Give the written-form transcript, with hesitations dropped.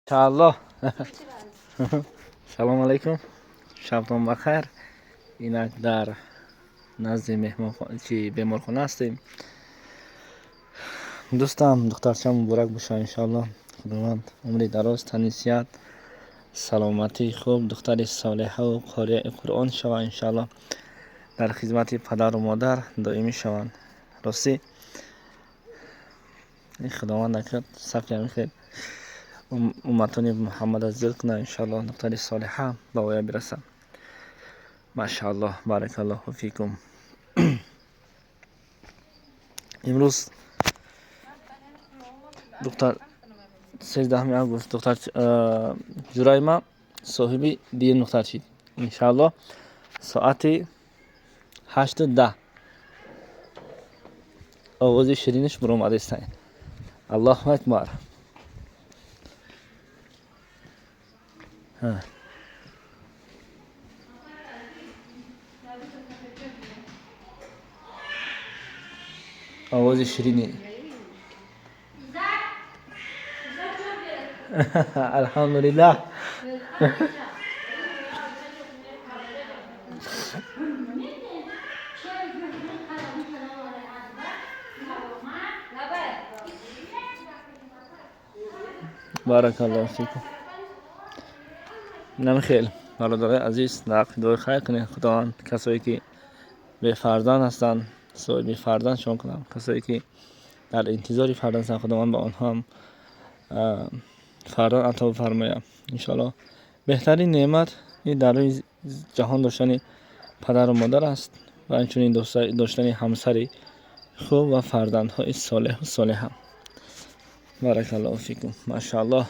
Иншааллоҳ. Салом алайкум, шабтон бахайр. Инак дар назди чи беморхона ҳастем. Дӯстам, духтарча муборак боша, иншааллоҳ. Худованд умри дароз, тани сиҳат, саломатии хуб, духтари солиҳаву қорияи Қуръон шава, иншааллоҳ. Дар хизмати падару модар доимӣ шаванд. Ростӣ, худованд накард, сафи ҳамин хел умматони Муҳаммада зиёд кунад, иншааллоҳ, духтари солиҳа ба воя бирасад. Машааллоҳ, баракаллоҳу фикум. Имрӯз духтар 13 август духтар ҷураи ма соҳиби дуюм духтар шид. Иншааллоҳ, соати 8:10 овози ширинаш буромадаист. Аллоҳу акбар. Овози ширини. Алҳамдулиллаҳ. Баракаллоҳу фикум. Намихел, бародарои азиз, дар дуои хайр кунед. Худованд касое ки бефарзанд ҳастанд, соҳиби фарзандшон кунад. Касое ки дар интизори фарзанд ҳастанд, Худованд ба онҳо ҳам фарзанд ато бифармояд, иншоаллоҳ. Беҳтарин неъмат ин дар рӯи ҷаҳон доштани падару модар аст ва инчунин доштани ҳамсари хуб ва фарзандҳои солеҳу солиҳа. Баракаллоҳу фикум. Машааллоҳ.